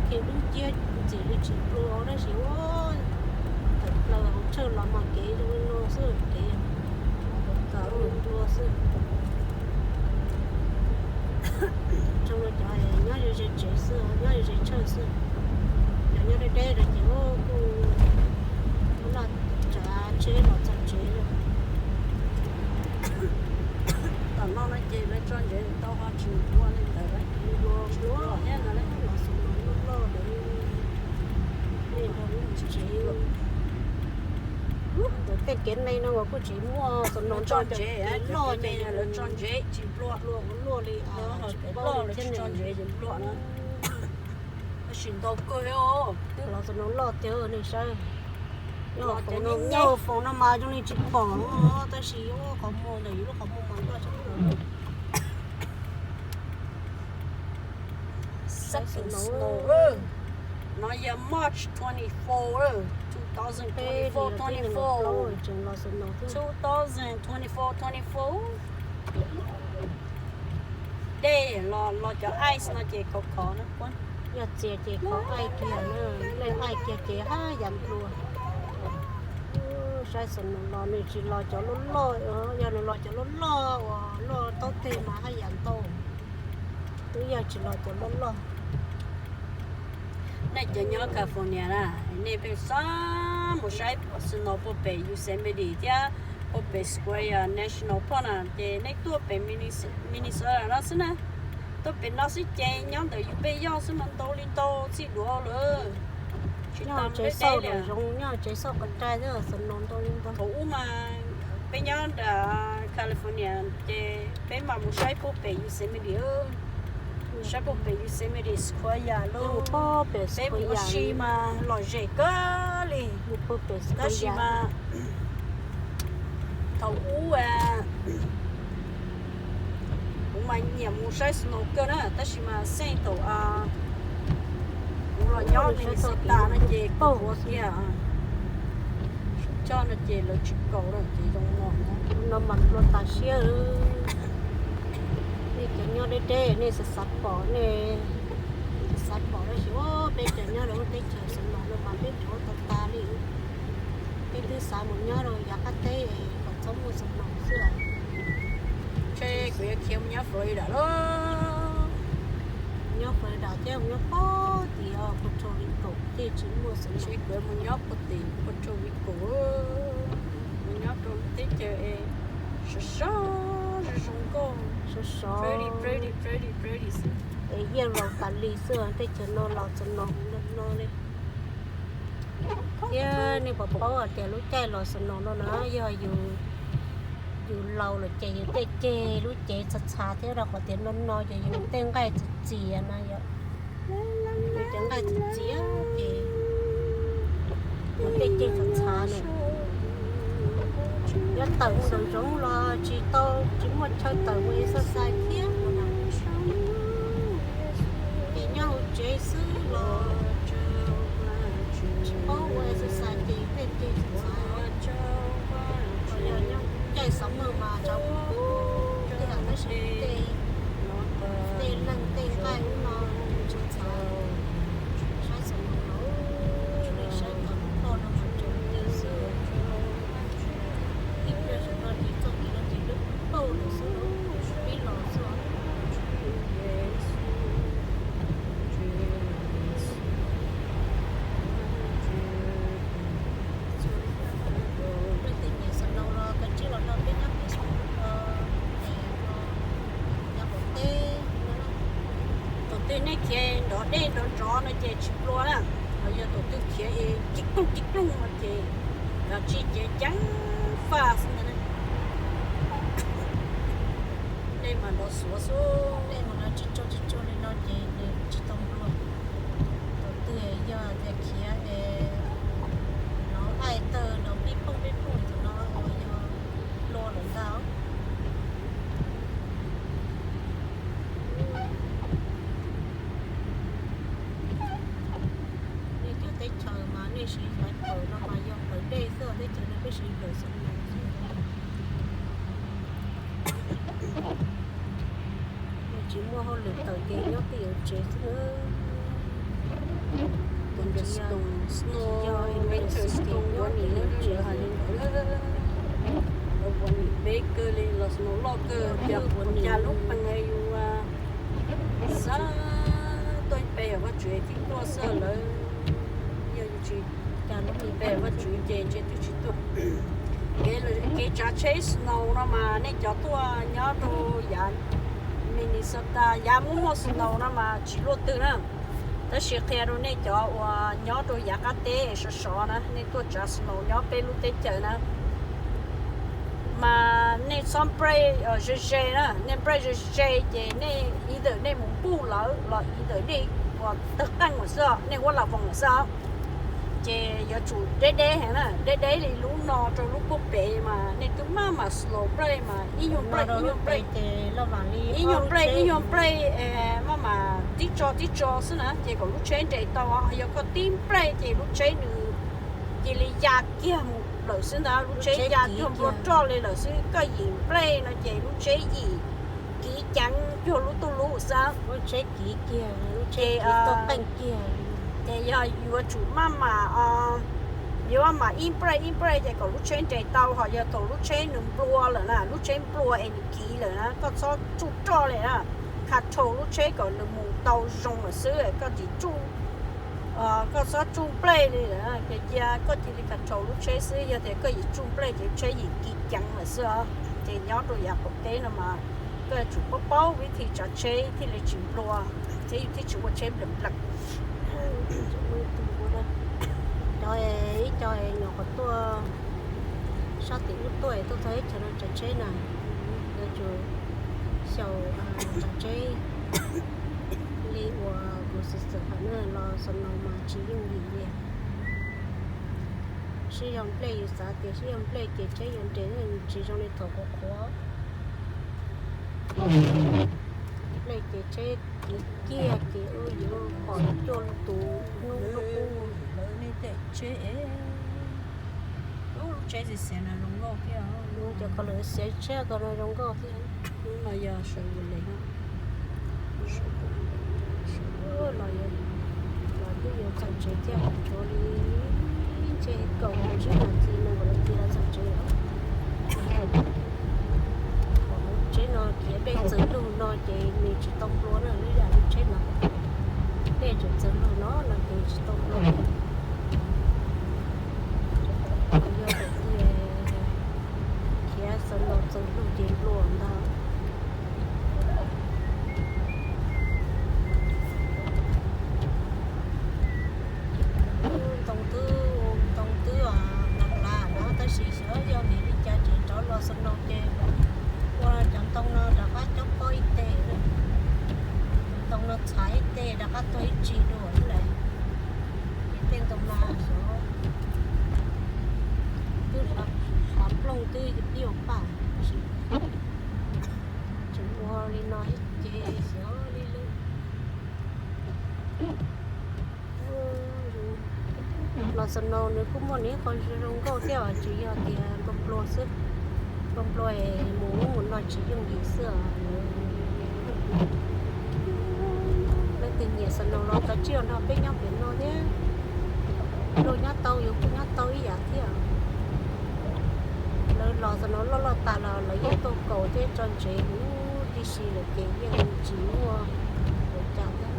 kev dub nciab ntxim li tsis dua tab sis ua tawm plaws hauv tshawj los mas kev zoo li no xwb, kev tawm plaws xwb. Zoo li cov nyob ze ze tsev xwb, nyob ze ze tshawj xwb. Cov nyob deb deb no ces kuj laj tsav tsheb los txog tsev lawm. Tom no no ces lawv tso ntsev tau ho tsis ua li ntawd, tsis ua thiab no. Los xwb no loj loj ntawd, nej nrog lub tsev. Ntawm tej kev me no uas kuj tsis muaj xwb no, tso ntsev loj ces lawv tso ntsev tsis nplua, luaj li loj lawv tsis tso ntsev ces nplua na. Tab sis ntau kawg os, twb los xwb no loj tiag nej saib. Nyob hauv foom no, nyob hauv foom no mas zoo li tsis pom, tab sis qhov muag ntawm yus lub qhov muag mas nroj tshaj plaws. Second snow. No yog March twenty-four, two thousand twenty-four, twenty-four. Two thousand twenty-four, twenty-four. Dej los, los cov ice no ces khov khov na. Yog txias ces khov ice kiag, leej ice kiag ces haj yam nplua. Saib xwb no los nws tsis los cov loj loj, yog nws los cov loj loj uas loj taub teg mas haj yam ntau. Twb yog tsis los cov loj loj. Nej cov nyob California na, nej pheej xav mus saib snow puag pem Yosemite thiab puag pem Sequoia National Park na, ces nej tuaj pem Minnesota no xwb na. Tuaj pem no xwb ces nyob ntawm yus peb yoj xwb mas ntau li ntau txij duav lawm. Tsis tau tsev xauj li, nyob tsev xauj qhov rai xwb, snow ntau li ntau. Thaum ub mas peb nyob nram California ces peb mam mus saib puag pem Yosemite, saib puag pem Yosemite Sequoia lawm. Peb mus ua si mas lom zem kawg li. Tab sis mas thaum ub kuv mas nyiam mus saib snow kawg na, tab sis mas xeej thaum kuv los nyob Minnesota no ces kuv ua kiag choj no ces lawv tsis kaus lawm ces zoo no. No mas nplua tas siab. Nej cov nyob deb deb nej xav xav pom, nej xav xav pom tab sis peb cov nyob rau lub teb chaws snow no mas peb dhuav tag tas li. Peb twb xav mus nyob rau yav qab teb kom txhob muaj snow xwb. Ntshe kuv yuav khiav mus nyob Florida lawm. Nyob Florida thiab mus nyob puag tim Puerto Rico ces tsis muaj snow. Ntshe kuv yuav mus nyob puag tim Puerto Rico, mus nyob rau lub teb chaws es sov sov zoo zoo nkauj, sov sov, pretty, pretty, pretty, pretty xwb. Es yeej laus tas li xwb, teb chaws no los snow no li. Thiab nej puas paub hais tias lub caij los snow no na yog yus laus lawm ces yus tej ceg lub cev txhav txhav thiab rau qhov tias no no ces yus tej nqaij txias txias na yom. Yus cov nqaij txias txias ces yus tej ceg txhav txhav na. Yuav tawm mus nraum zoov los tsis tau, tsis muaj chaw tawm mus exercise thiab no na. Ces nyob hauv tsev xwb los tsis paub ua exercise ces tej ceg txhav txhav. Yog nyob caij summer mas tshav kub kub tiag tab sis tej, tej leeg tej nqaij ub no tsis txhav. Saib xwb no los, nej saib thaum poj no mas tseem ntws xwb. Ib pliag saum no ces txoj kev no ces dub paug lawm xwb, pib los xwb. Leej twg nyiam snow los kav tsij los nrog peb nyob pem snow, nyob qaum teb. Thaum twg nej khiav nrov dej nrov nrov no ces tsis nplua na, ho yog thaum twg khiav es ci plooj ci plooj no ces kav tsij ceev ceev faj xwb ntag. Dej mas nrov xuav xwb, dej mas nrov tsis tsuag tsis tsuag li no ces nws tsis tau nplua. Thaum twg yog tias khiav es nrov aij tawg nrov pib pooj pib pooj thaum no yog nplua lawm ntag. Nej cov teb chaws mas nej siv hlawv pawg no mas yog hlawv dej xwb, teb chaws no peb siv hlawv xwb. Tsis muaj hauj lwm tawm ces nyob twj ywm tsev xwb na. Thunderstorm, snow, winter storm, ua nim lawv hais li ntawd. Lawv ua nim peb kawg li los snow loj kawg, ua cas lub pees yus xav tuaj pe Vaj Tswv thiaj tuaj xwb lawm. Yog yus tsis pe Vaj Tswv ces ntshe twb tsis tuaj. Kev tsav tsheb snow no mas nej cov tuaj nyob rau yav Minnesota yav muaj muaj snow no mas tsis luaj twg na. Tab sis qhia rau nej cov uas nyob rau yav qab teb sov sov na, nej tuaj tsav snow nyob peb lub teb chaws na, mas nej txhob nplej ze ze na, nej nplej ze ze ces nej either nej mus npuj lawm los either nej uas tawg qeej lawm xwb, nej huab la voos lawm xwb. Ces yuav tsum deb deb heev na, deb deb li lub no rau lub puag pem mas nej twb maj mam slow nplej mas ib nyuag nplej ib nyuag nplej, ib nyuag nplej ib nyuag nplej, maj mam tib tso tib tso xwb na, ces kom lub tsheb nres tau. Yog koj tib nplej ces lub tsheb nws cia li ya kiag mus lawm xwb ntag, lub tsheb ya cuag nplua roj li lawm xwb. Koj yim nplej no ces lub tsheb yim kiv ceev cuag lub tuj lub xwb. Ces yog yuav tsum maj mam, yuav maj mam ib nplej ib nplej ces kom lub tsheb nres tau. Ho yog thaum lub tsheb nws nplua lawm na, lub tsheb nplua es nws kiv lawm na, koj txhob tsuj roj li na, control lub tsheb kom nws mus tau zoo lawm xwb. Koj tsis tsuj, koj txhob tsuj nplej li lawm, ces cia koj cia li control lub tsheb xwb. Yog tias koj yim tsuj nplej ces lub tsheb yim kiv ceev lawm xwb os. Ces nyob rau yav qaum teb no mas koj yuav tsum paub paub vib thi tsav tsheb thiaj li tsis nplua, thiab yus thiaj tsis ua tsheb npleem npleem. Cov, ib co nyuam qhuav tuaj sab tim ub tuaj, tuaj txog ib chaws no tsav tsheb na, yuav tsum xyaum tsav tsheb li uas kuv xav xav los xav no mas tsis yooj yim li. Sib yog nplej yus xav tias sib yog nplej ces tsheb yuav nres, tsis zoo li thaum qhuav qhuav. Nplej ces tsheb kiv kiag ces yuav pom cuaj tus hnub lub qub. Lawv nej tej tsheb es, lub tsheb xiav xiav no zoo nkauj thiab. Cov ko lawv xiav tsheb ko no zoo nkauj thiab. Lub no yog Chevrolet no. Los, los twb yuav txog tsev thiab, tshuav li ntshe kaum tsib nas this no kom lawv cia txog tsev lawm. Tsheb no khiav dej txawv lug no ces nws tsis tau nplua na, lub yam li tsheb no dej tseem txawv lug no no ces tsis tau nplua. Yog thaum twg khiav snow txawv lug ces nplua ntag. Ntoo twb, ntoo twb nqav nqav no tab sis xyov yog vim li cas ces rov los snow ces ua cov ntoo no rov qab cob pob ib teg, ntoo no txhais ib teg rov qab tuag ib tsis dua lawm. Ces tej ntoo no xyov twb hlav nplooj twb pib ua paj, tseem ua li no ces xyov li lawm. Los snow nws kuj muaj nws qhov zoo nkauj thiab, tsis yog tias nplua nplua xwb. Nplua nplua mus ub mus no tsis yooj yim xwb. Leej twg nyiam snow los kav tsij los nrog peb nyob pem no thiab. Luag nyob tau yus kuj nyob tau ib yam thiab. Lawv los snow loj loj tas los lawv yeej tuaj kaus thiab tso ntsev huv tib si lawm ces yeej tsis muaj ua cas thiab.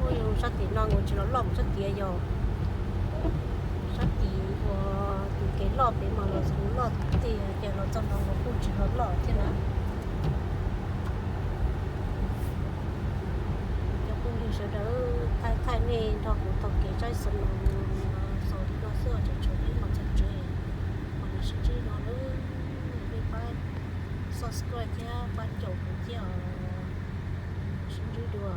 Ua yus sab tim no nkaus tsis los loj mus sab tid yog sab tim uas tus kev loj pem mas los loj tiag tiag, los txog no los kuj tsis los loj thiab na. Cov phooj ywg sawv daws, thaij thaij nej nrog kuv taug kev saib snow xaus li no xwb, tseem tshuav peb mus txog tsev, mam li sib ntsib dua nawb. Nej pab subscribe thiab pab caum kuv thiab os. Sib ntsib dua.